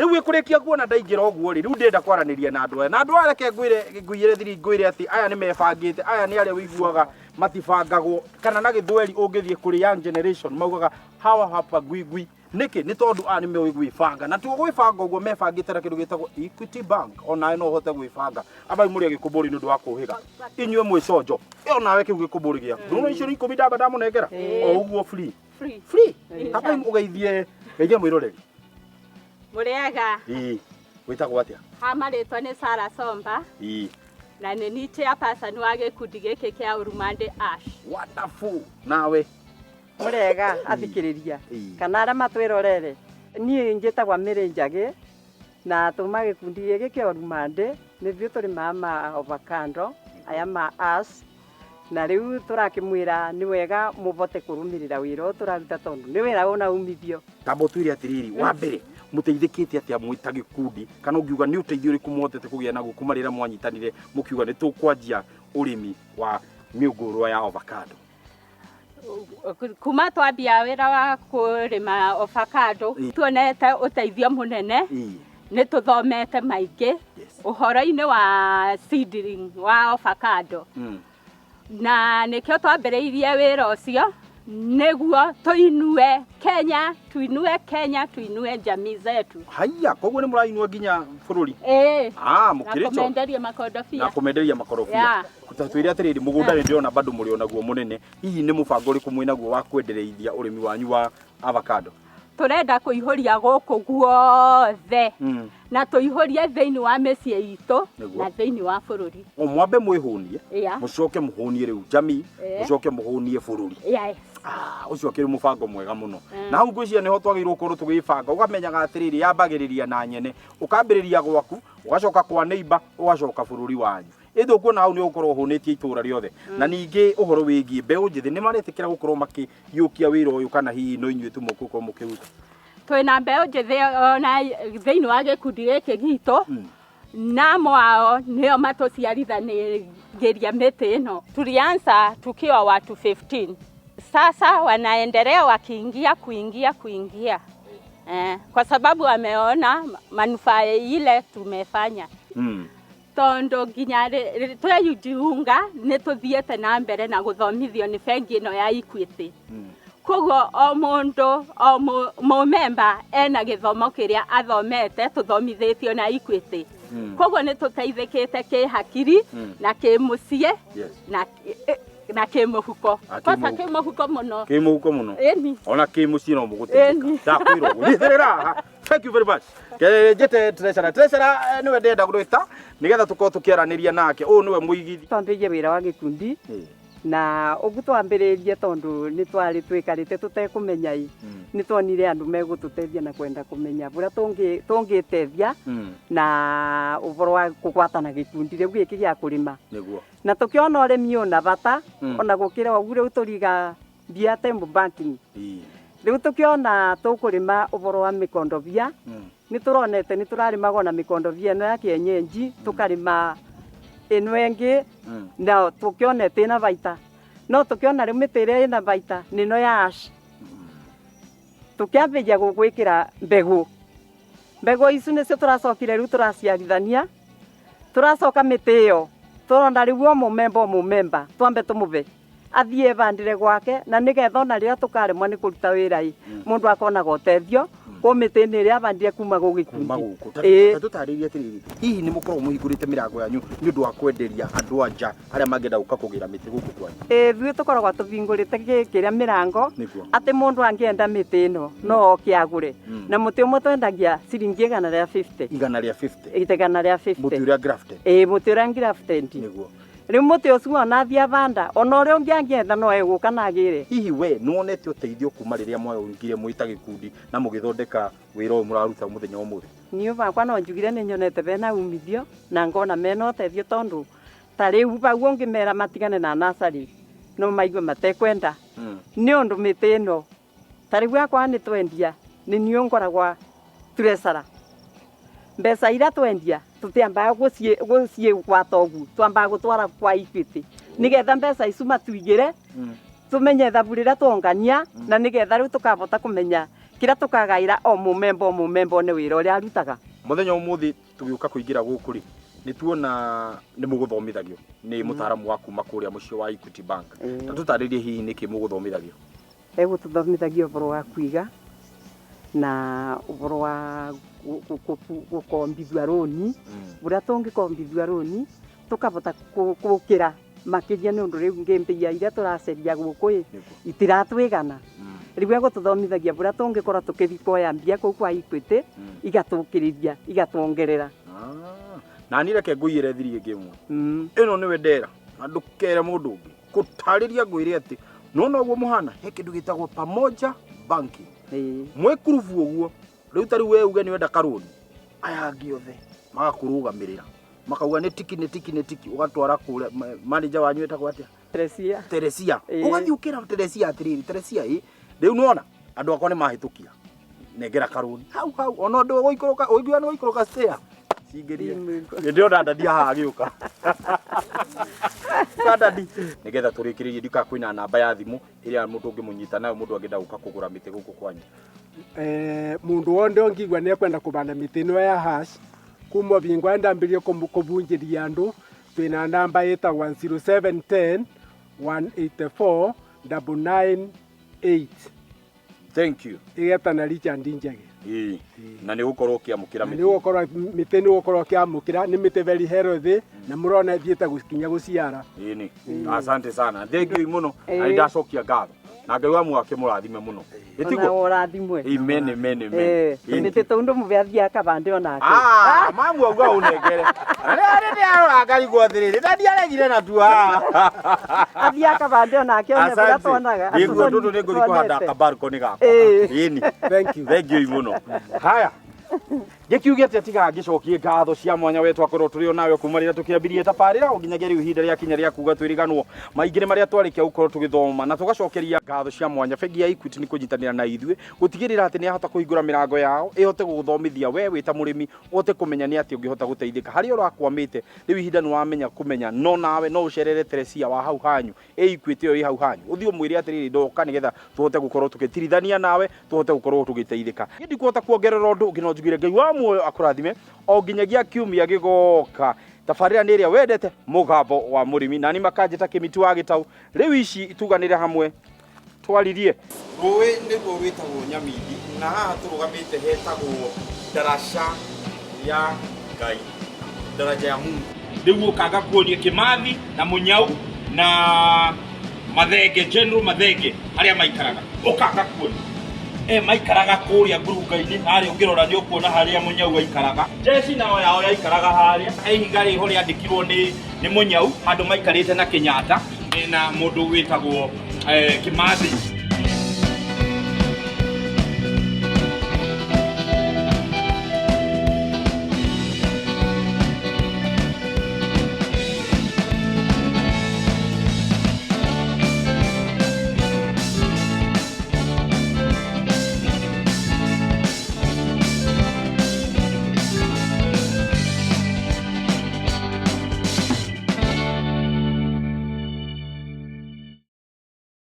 Rĩu ĩkũrĩkia kuona ndaingĩra ũguo rĩ, rĩu ndĩrenda kwaranĩria na andũ aya. Na andũ aya reke ngwĩre, ngũiyĩre thiri ngwĩre atĩ aya nĩ mebangĩte, aya nĩ arĩa ũiguaga matibangagwo, kana na gĩthweri ũngĩthiĩ kũrĩ young generation maugaga hawa hapangwingwi. Nĩkĩ? Nĩ tondũ aya nĩ moĩ gwĩbanga. Na tuo gwĩbanga ũguo mebangĩte na kĩndũ gĩtagwo Equity Bank. O nawe no ũhote gwĩbanga. Ambai mũrĩe gĩkũmbũri nĩ ũndũ wa kũhĩga. Inyuĩ mwĩ conjo. Ĩyo nawe kĩu gĩkũmbũri gĩaku. Ndũrona icio nĩ ikũmi ndamba ndamũnengera? O ũguo free. Free. Free. Ambai ũgeithie geithia mwĩroreri. Mũrĩega. Ĩĩ. Wĩtagwo atĩa? Ha marĩtwa nĩ Sarah Somba. Ĩĩ. Na nĩ ni chairperson wa gĩkundi gĩkĩ kĩa Urumande Ash. Wonderful. Nawe? Mũrega athikĩrĩria Ĩĩ. kana arĩa matwĩrorere. Niĩ njĩtagwa Mary Njagĩ na tuma gĩkundi gĩkĩ kĩa Orumande nĩthuĩ tũrĩmaga ma avocado aya ma ash na rĩu tũrakĩmwĩra nĩ wega mũbote kũrũmĩrĩra wĩra ũyũ tũraruta tondũ nĩ wĩra wĩna umithio. Tamba ũtwĩre atĩrĩrĩ, wa mbere mũteithĩkĩte atĩa mwĩ ta gĩkundi kana ũngiuga nĩ ũteithio ũrĩkũ mũhotete kũgĩa naguo kuma rĩrĩa mwanyitanire mũkiuga nĩ tũkwanjia ũrĩmi wa mĩũngũrwa ya avocado? Kuma twambia wĩra wa kũrĩma avocado tuonete ũteithio mũnene. Nĩ tũthomete maingĩ ũhoro-inĩ wa seedling wa avocado. Na nĩkĩo twambĩrĩirie wĩra ũcio nĩguo tũinue Kenya, tuinue Kenya, tuinue jamii zetu. Haiya, koguo nĩ mũrainua nginya bũrũri? Ĩĩ. Ah, Na mũkĩrĩ co. kũmenderia makondobia. Na kũmenderia makorobia. Yeah. Ta twĩre atĩrĩrĩ, mũgũnda nĩ ndĩrona bado mũrĩ onaguo mũnene. Hihi nĩ mũbango ũrĩkũ mwĩnaguo wa kwendereithia ũrĩmi wanyu wa avocado? Tũrenda kũihũria gũkũ guothe na tũihũrie thĩinĩ wa mĩciĩ itũ na thĩinĩ wa bũrũri. O mwambe mwĩhũnie, mũcoke mũhũnie rĩu jamii, mũcoke mũhũnie bũrũri. Yes. Ah, ũcio ũkĩrĩ mũbango mwega mũno. Na hau ngwĩciria nĩho twagĩrĩirwo gũkorwo tũgĩbanga, ũkamenyaga atĩrĩrĩ, yambagĩrĩria na nyene, ũkambĩrĩria gwaku, ũgacoka kwa neighbor, ũgacoka bũrũri wanyu. Ĩndĩ ũkuona hau nĩ ũgũkorwo ũhũnĩtie itũra rĩothe. Na ningĩ ũhoro wĩgiĩ mbeũ njĩthĩ nĩ maretĩkĩra gũkorwo makĩiyũkia wĩra ũyũ kana hihi no inyuĩ tu mũgũkorwo mũkĩruta? Twĩna mbeũ njĩthĩ ona thĩinĩ wa gĩkundi gĩkĩ gitũ, na amwe ao nĩo matũciarithanĩria mĩtĩ ĩno. Tulianza tukiwa watu 15. Sasa wanaendelea wakiingia kuingia kuingia. Kwa sababu wameona manufaa ile tumefanya. Tondu nginya twejiunga nĩ tũthiĩte na mbere na gũthomithio nĩ bengi ĩno ya Equity. Koguo o mũndũ, o mũmemba ena gĩthomo kĩrĩa athomete tũthomithĩtio na Equity. Koguo nĩ tũteithĩkĩte kĩhakiri na kĩmũciĩ na kĩmũhuko. Kwanza kĩmũhuko mũno. Kĩmũhuko mũno. Ĩni. Ona kĩmũciĩ no mũgũteithĩka. Ĩni. Ndakwĩra ũguo. Nĩthĩrĩra haha. Thank you very much. Ke njĩte treasurer. Treasurer nĩwe ndĩrenda gwĩta nĩgetha tũkorwo tũkĩaranĩria nake. Ũyũ nĩwe mũigithia. Twambĩrĩrie wĩra wa gĩkundi na ũguo twambĩrĩrie tondũ nĩ twarĩ twĩkarĩte tũtekũmenya ĩ, nĩ twonire andũ megũtũteithia na kwenda kũmenya bũrĩa tũngĩteithia na ũhoro wa kũgwatana gĩkundi rĩu gĩkĩ gĩa kũrĩma. Na tũkĩona ũrĩmi ũna bata ona gũkĩra ũguo rĩu tũriga mbia tembo banking. Rĩu tũkĩona tũkũrĩma ũhoro wa mĩkondobia, nĩ tũronete nĩ tũrarĩmaga ona mĩkondobia ĩno ya kĩenyenji, tũkarĩma ĩno ĩngĩ, na tũkĩona ĩtĩna baita. No tũkĩona rĩu mĩtĩ ĩrĩa ĩna baita nĩ ĩno ya ash. Tũkĩambĩrĩria gwĩkĩra mbegũ. Mbegũ ici nĩcio tũracokire rĩu tũraciarithania, tũracoka mĩtĩ ĩyo, tũrona rĩu o mũmemba o mũmemba twambe tũmũbe athiĩ ebandĩre gwake, na nĩgetha ona rĩrĩa tũkaremwo nĩ kũruta wĩra ĩ, mũndũ akonaga ũteithio kũ mĩtĩ-inĩ ĩrĩa abandire kuma gũgĩkundi. Kuma gũkũ. Ĩĩ. Ta tũtarĩrie atĩrĩrĩ, hihi nĩ mũkoragwo mũhingũrĩte mĩrango yanyu nĩ ũndũ wa kwenderia andũ a nja arĩa mangĩenda gũka kũgĩra mĩtĩ gũkũ kwanyu? Ĩĩ, ithuĩ tũkoragwo tũhingũrĩte kĩrĩa mĩrango, atĩ mũndũ angĩenda mĩtĩ ĩno no oke agũre. Na mũtĩ ũmwe twendagia ciringi igana rĩa 50. Igana rĩa 50. Igana rĩa 50. Mũtĩ ũrĩa grafted. Ĩĩ, mũtĩ ũrĩa grafted. Rĩu mũtĩ ũcio ona athiĩ abanda, ona ũrĩa ũngĩ angĩenda no egũka na agĩre. Hihi we nĩ wonete ũteithio kuma rĩrĩa mwaũngire mwĩ ta gĩkundi na mũgĩthondeka wĩra ũyũ mũraruta mũthenya wa ũmũthĩ? Niĩ bakwa no njugire nĩ nyonete bena umithio na ngona mena ũteithio tondũ ta rĩu bau ũngĩmera matigane na nursery no maigue matekwenda. Nĩ ũndũ mĩtĩ ĩno ta rĩu akwa nĩ twendia nĩ niĩ ngoragwa treasurer. Mbeca iria twendia tũtiambaga gũciĩgwata ũguo, twambaga gũtwara kwa Equity nĩgetha mbeca icu matuigĩre, tũmenye thabu rĩrĩa twongania na nĩgetha rĩu tũkabota kũmenya Kĩrĩa tũkagaĩra o mũmemba o mũmemba one wĩra ũrĩa arutaga. Mũthenya ũmũthĩ tũgĩũka kũingĩra gũkũ rĩ, nĩ tuona nĩ mũgũthomithagio nĩ mũtaaramu wa kuma kũrĩa mũciĩ wa Equity Bank. Ta tũtarĩrie hihi nĩkĩ mũgũthomithagio. Egũtũthomithagia ũhoro wa kũiga na ũhoro wa gũkombithua rũni, ũrĩa tũngĩkombithua rũni tũkahota gũkĩra makĩria nĩ ũndũ rĩu ngĩmbia iria tũraceria gũkũ ĩ itiratwĩgana. Rĩu egũtũthomithagia ũrĩa tũngĩkorwo tũkĩthiĩ kuoya mbia kũu kwa Equity igatũkĩrĩria igatuongerera. Na niĩ reke ngũiyĩre thiri ĩngĩ ĩmwe. Ĩno nĩwe ndera na ndũkere mũndũ ũngĩ gũtarĩria ngwĩre atĩ nona ũguo mũhana he kĩndũ gĩtagwo pamoja banking. Mwĩ kurubu ũguo rĩu ta rĩu we uge nĩ wenda karũni, aya angĩ othe magakũrũgamĩrĩra makauga nĩ tiki nĩ tiki nĩ tiki, ũgatwara kũrĩa manager wanyu etagwo atĩa? Teresia. Teresia. Ũgathiĩ ũkĩra Teresia atĩrĩrĩ, Teresia ĩ rĩu nĩwona andũ akwa nĩ mahĩtũkia, nengera karũni hau hau, ona ũndũ ũgũikũrũka ũiguaga nĩ gũikũrũka stair cingĩrie. Nĩ ndĩrona ndadi haha agĩũka. Ũka ndadi. Nĩgetha tũrĩkĩrĩrie ndikaga kwĩna namba ya thimũ ĩrĩa mũndũ ũngĩmũnyita nayo mũndũ angĩenda gũka kũgũra mĩtĩ gũkũ kwanyu. Mũndũ wothe ũngĩigua nĩ ekwenda kũbanda mĩtĩ ĩno ya hash kuma bingwa ndambĩrĩrie kũbunjĩria andũ, twĩna namba ĩtagwo 0710 184 998. Thank you. Ĩgetana Richard Njege. Ĩĩ. Na nĩ ũgũkorwo ũkĩamũkĩra mĩtĩ. Nĩ ũgũkorwo mĩtĩ nĩ ũgũkorwo ũkĩamũkĩra, nĩ mĩtĩ very healthy na mũrona ĩthiĩte gũkinya gũciara. Ĩĩ nĩ. Asante sana. Thank you mũno. Na nĩ ndacokia ngatho. Na Ngai wa muoyo akĩmũrathime mũno. Ĩtiguo? Ona ũrathimwe. Amen, amen, amen. Mĩtĩ tũu ndũmũbe athiĩ akabande onake. Mamu auga ũnengere. Arĩa nĩ arora ngarigwo atĩrĩrĩ, na ndiaregire na tu. Athiĩ akabande onake one bũrĩa tuonaga. Nĩguo tũtũ nĩ ngũthiĩ kũhanda kabalkoni gakwa. Ĩni. Thank you. Thank you mũno. Haya. Ngĩkiuge atĩa tiga ngĩcokie ngatho cia mwanya we twakorwo tũrĩ o nawe kuma rĩrĩa tũkĩambirie tabarĩra o nginyagia rĩu ihinda rĩa kinya rĩa kuga twĩriganwo maingĩ nĩ marĩa twarĩkia gũkorwo tũgĩthoma na tũgacokeria ngatho cia mwanya bengi ya Equity nĩ kũnyitanĩra na ithuĩ gũtigĩrĩra atĩ nĩ yahota kũhingũra mĩrango yao ĩhote gũgũthomithia we wĩ ta mũrĩmi ũhote kũmenya nĩ atĩa ũngĩhota gũteithĩka harĩa ũrakwamĩte rĩu ihinda nĩ wamenya kũmenya no nawe no ũcerere Teresia wa hau hanyu Equity ĩyo ĩ hau hanyu ũthiĩ ũmwĩre atĩrĩrĩ ndoka nĩgetha tũhote gũkorwo tũgĩtirithania nawe tũhote gũkorwo tũgĩteithĩka. Niĩ ndikũhota kuongerera ũndũ ũngĩ no njugire Ngai wa muoyo akũrathime o nginyagia kiumia gĩgoka. Tabarĩra nĩ ĩrĩa wendete mũgambo wa mũrĩmi nani makanjĩta Kĩmiti wa Gĩtaũ. Rĩu ici tuganĩre hamwe twaririe. Rũĩ nĩruo rwĩtagwo Nyamindi na haha tũrũgamĩte hetagwo Ndaraca ya Ngai, Daraja ya Mungu. Rĩu ũkanga kuonia Kĩmathi na Mũnyau na Mathenge, General Mathenge harĩa maikaraga, ũkanga kuonia maikaraga kũrĩa ngurunga-inĩ harĩa ũngĩrora nĩ ũkuona harĩa Mũnyau aikaraga. Jeshi nao yao yaikaraga harĩa, he ihiga rĩho rĩandĩkirwo nĩ Mũnyau handũ maikarĩte na Kenyatta na mũndũ wĩtagwo Kĩmathi.